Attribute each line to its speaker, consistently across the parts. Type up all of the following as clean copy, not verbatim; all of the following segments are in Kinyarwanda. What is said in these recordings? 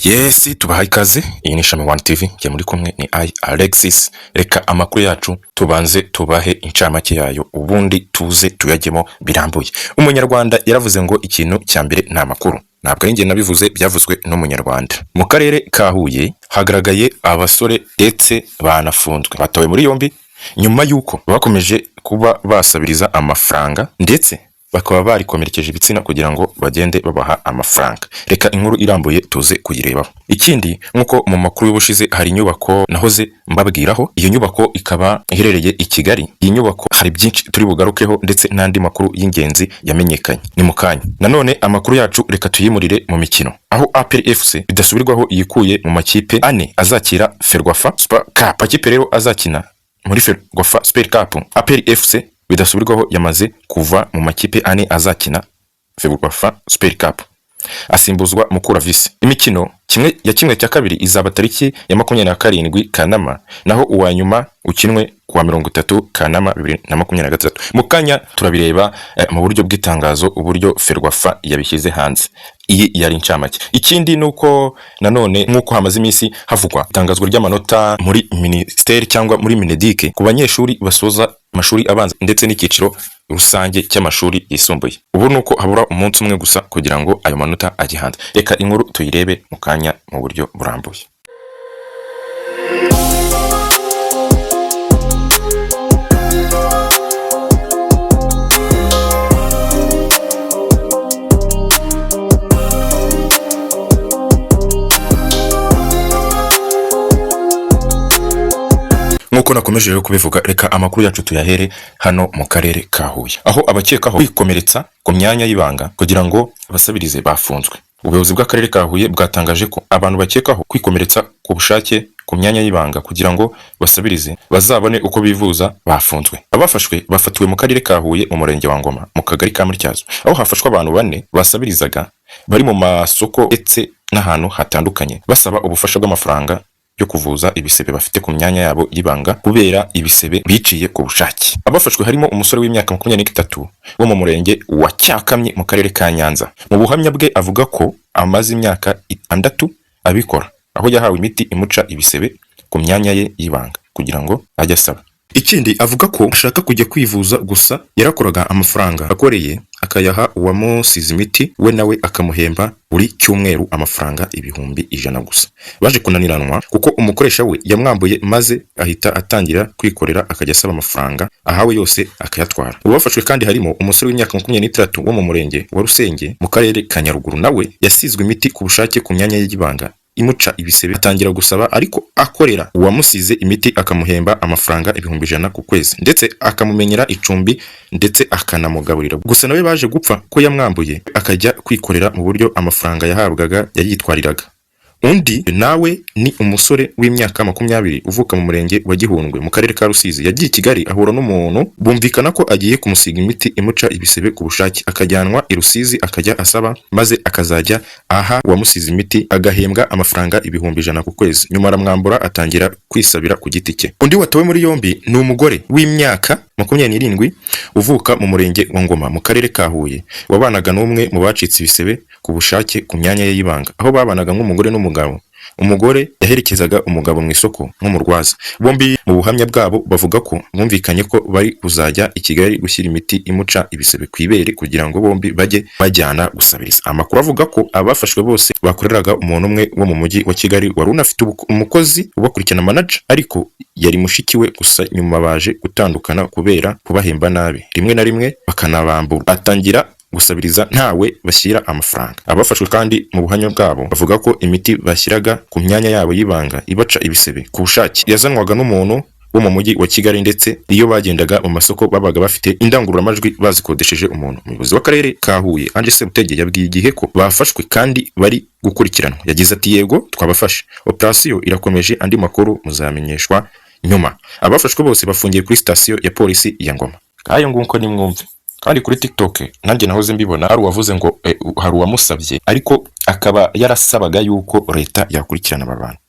Speaker 1: Yes, tubahaye ikaze. Iyi ni Ishami One TV, njye muri kumwe ni I Alexis. Reka amakuru yacu tubanze tubahe incamake yayo, ubundi tuze tuyajyemo birambuye. Umunyarwanda yaravuze ngo ikintu cya mbere ni amakuru. Ntabwo ari njye nabivuze, byavuzwe n'Umunyarwanda. Mu karere ka Huye hagaragaye abasore ndetse banafunzwe, batawe muri yombi nyuma y'uko bakomeje kuba basabiriza amafaranga, ndetse bakaba barikomerekeje ibitsina kugira ngo bagende babaha amafaranga. Reka inkuru irambuye tuze kuyirebaho. Ikindi, nk'uko mu makuru y'ubushize hari inyubako nahoze mbabwiraho, iyo nyubako ikaba iherereye i Kigali. Iyi nyubako hari byinshi turi bugarukeho, ndetse n'andi makuru y'ingenzi yamenyekanye ni mu kanya. Nanone amakuru yacu reka tuyimurire mu mikino, aho APR FC bidasubirwaho yikuye mu makipe ane azakira Ferwafa Super Cup. Amakipe rero azakina muri Ferwafa Super Cup, APR FC bidasubirwaho yamaze kuva mu makipe ane azakina Ferwafa Super Cup, asimbuzwa Mukura Visi. Imikino kimwe ya kimwe cya kabiri izaba tariki ya 27 Kanama, naho uwa nyuma ukinwe kuwa 30 Kanama 2026. Mu kanya turabireba mu buryo bw'itangazo, uburyo Ferwafa yabishyize hanze. Iyi yari incamake. Ikindi ni uko nanone, nk'uko hamaze iminsi havugwa itangazwa ry'amanota muri minisiteri cyangwa muri MINEDUC ku banyeshuri basoza amashuri abanza ndetse n'icyiciro rusange cy'amashuri yisumbuye, ubu ni uko habura umunsi umwe gusa kugira ngo ayo manota ajye hanze. Reka inkuru tuyirebe mu kanya mu buryo burambuye. Nk'uko nakomeje rero kubivuga, reka amakuru yacu tuyahere hano mu karere ka Huye, aho abakekaho kwikomeretsa ku myanya y'ibanga kugira ngo basabirize bafunzwe. Ubuyobozi bw'akarere ka Huye bwatangaje ko abantu bakekaho kwikomeretsa ku bushake ku myanya y'ibanga kugira ngo basabirize bazabone uko bivuza bafunzwe. Abafashwe bafatiwe mu karere ka Huye, mu murenge wa Ngoma, mu kagari ka Mutyazo, aho hafashwe abantu bane basabirizaga bari mu masoko ndetse n'ahantu hatandukanye, basaba ubufasha bw'amafaranga yo kuvuza ibisebe bafite ku myanya yabo y'ibanga kubera ibisebe biciye ku bushake. Abafashwe harimo umusore w'imyaka 23 wo mu murenge wa Cyakamye mu karere ka Nyanza. Mu buhamya bwe avuga ko amaze imyaka 6 abikora, aho yahawe imiti imuca ibisebe ku myanya ye y'ibanga kugira ngo ajye asaba. Ikindi, avuga ko ashaka kujya kwivuza, gusa yarakoraga, amafaranga akoreye akayaha uwamusize imiti, we nawe akamuhemba buri cyumweru amafaranga 100,000. Gusa baje kunaniranwa kuko umukoresha we yamwambuye, maze ahita atangira kwikorera, akajya asaba amafaranga ahawe yose akayatwara. Mu bafashwe kandi harimo umusore w'imyaka 23 wo mu murenge wa Rusenge mu karere ka Nyaruguru, nawe yasizwe imiti ku bushake ku myanya y'ibanga imuca ibisebe, atangira gusaba ariko akorera uwamusize imiti, akamuhemba amafaranga 100,000 ku kwezi, ndetse akamumenyera icumbi, ndetse akanamugaburira. Gusa nawe baje gupfa ko yamwambuye, akajya kwikorera mu buryo amafaranga yahabwaga yayitwariraga. Undi nawe ni umusore w'imyaka 20 uvuka mu murenge wa Gihundwe mu karere ka Rusizi. Yagiye i Kigali ahura n'umuntu, bumvikana ko agiye kumusiga imiti imuca ibisebe ku bushake, akajyanwa i Rusizi, akajya asaba maze akazajya aha uwamusize imiti, agahembwa amafaranga 100,000 ku kwezi. Nyuma aramwambura, atangira kwisabira ku giti cye. Undi watawe muri yombi ni umugore w'imyaka 27 uvuka mu murenge wa Ngoma mu karere ka Huye, wabanaga n'umwe mu bacitse ibisebe ku bushake ku myanya ye y'ibanga, aho babanaga nk'umugore n'umugabo. Umugore yaherekezaga umugabo mu isoko nk'umurwaza. Bombi mu buhamya bwabo bavuga ko bumvikanye ko bari kuzajya i Kigali gushyira imiti imuca ibisebe ku ibere kugira ngo bombi bajye bajyana gusabiriza. Amakuru avuga ko abafashwe bose bakoreraga umuntu umwe wo mu mujyi wa Kigali, wari unafite umukozi ubakurikirana, manager, ariko yari mushiki we. Gusa nyuma baje gutandukana kubera kubahemba nabi, rimwe na rimwe bakanabambura, atangira gusabiriza ntawe bashyira amafaranga. Abafashwe kandi mu buhamya bwabo bavuga ko imiti bashyiraga ku myanya yabo y'ibanga ibaca ibisebe ku bushake yazanwaga n'umuntu wo mu mujyi wa Kigali, ndetse iyo bagendaga mu masoko babaga bafite indangururamajwi bazikodesheje umuntu. Umuyobozi w'akarere ka Huye, Ange Sebutege, yabwiye Igihe ko bafashwe kandi bari gukurikiranwa. Yagize ati: "Yego, twabafashe, operasiyo irakomeje, andi makuru muzamenyeshwa nyuma." Abafashwe bose bafungiye kuri sitasiyo ya polisi ya Ngoma. Ngayo nguko, nimwumve. Kandi kuri TikTok nanjye nahoze mbibona, hari uwavuze ngo hari uwamusabye, ariko akaba yarasabaga yuko leta yakurikirana aba bantu.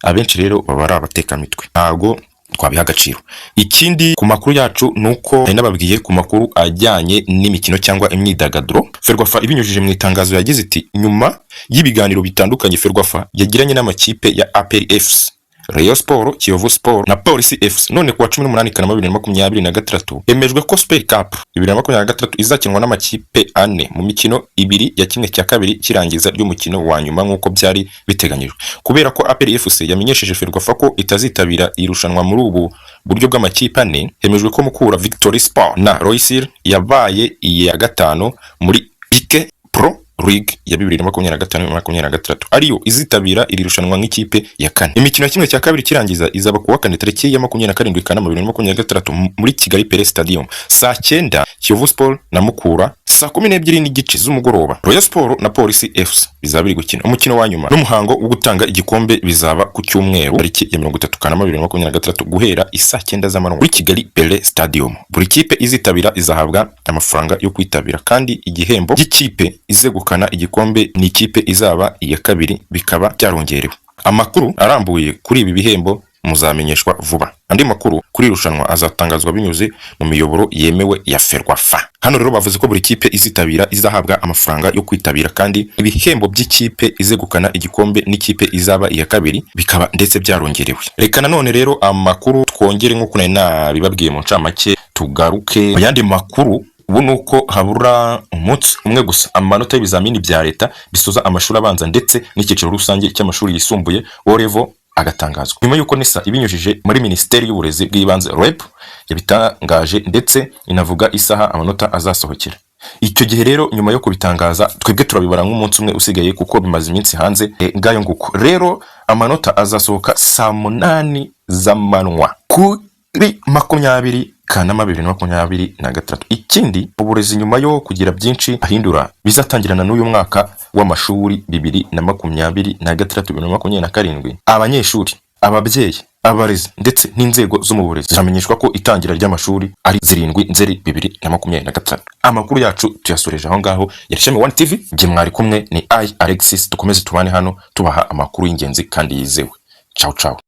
Speaker 1: Abenshi rero baba ari abatekamitwe, ntago Twabiha agaciro. Ikindi ku makuru yacu ni uko nari nababwiye ku makuru ajyanye n'imikino cyangwa imyidagaduro. Ferwafa ibinyujije mu itangazo yagize iti: "Nyuma y'ibiganiro bitandukanye Ferwafa yagiranye n'amakipe ya APR FC, Rayon Sport, Kiyovu Sport na Polisi FC, none kuwa 18 Kanama 2026 hemejwe ko Super Cup 2026 izakinwa n'amakipe ane mu mikino ibiri ya 1/2 cy'irangiza ry'umukino wa nyuma nk'uko byari biteganyijwe. Kubera ko APR FC yamenyesheje Ferwafa ko itazitabira irushanwa muri ubu buryo bw'amakipe ane, hemejwe ko Mukura Victory Sport na Loisir yabaye iya gatanu muri BK Pro League ya 2025 2026 ariyo izitabira iri rushanwa nk'ikipe ya kane. Imikino ya 1/2 kirangiza izaba kuwa kane tariki ya 27 Kanama 2026 muri Kigali Pele Stadium, saa 9 Kiyovu Sport na Mukura, saa 12:30 z'umugoroba Rayon Sport na Polisi FC bizaba biri gukina umukino wa nyuma, n'umuhango wo gutanga igikombe bizaba ku cyumweru tariki ya 30 Kanama 2026 guhera isaa 9 z'amanywa muri Kigali Pele Stadium. Buri kipe izitabira izahabwa amafaranga yo kwitabira, kandi igihembo cy'ikipe izegukana igikombe ni ikipe izaba iya kabiri bikaba byarongerewe. Amakuru arambuye kuri ibi bihembo muzamenyeshwa vuba. Andi makuru kuri iri rushanwa azatangazwa binyuze mu miyoboro yemewe ya Ferwafa." Hano rero bavuze ko buri kipe izitabira izahabwa amafaranga yo kwitabira, kandi ibihembo by'ikipe izegukana igikombe n'ikipe izaba iya kabiri bikaba ndetse byarongerewe. Reka nanone rero amakuru twongere, nk'uko nari nabibabwiye mu ncamake, tugaruke mu yandi makuru. Ubu ni uko habura umunsi umwe gusa amanota y'ibizamini bya leta bisoza amashuri abanza ndetse n'icyiciro rusange cy'amashuri yisumbuye O level agatangazwa, nyuma y'uko NESA ibinyujije muri Minisiteri y'Uburezi bw'Ibanze REB yabitangaje ndetse inavuga isaha amanota azasohokera. Icyo gihe rero nyuma yo kubitangaza, twebwe turabibara nk'umunsi umwe usigaye kuko bimaze iminsi hanze. Ngayo nguko rero, amanota azasohoka saa 8 z'amanywa kuri 20 Kanama 2026. Ikindi, uburezi nyuma yo kugira byinshi ahindura bizatangirana n'uyu mwaka w'amashuri 2026 2027, abanyeshuri, ababyeyi, abarezi ndetse n'inzego zo mu burezi ziramenyeshwa ko itangira ry'amashuri ari 7 Nzeri 2026. Amakuru yacu tuyasoreje aho ngaho. Yari Shami One TV, njye mwari kumwe ni I Alexis. Dukomeze tubane hano tubaha amakuru y'ingenzi kandi yizewe. Ciao ciao.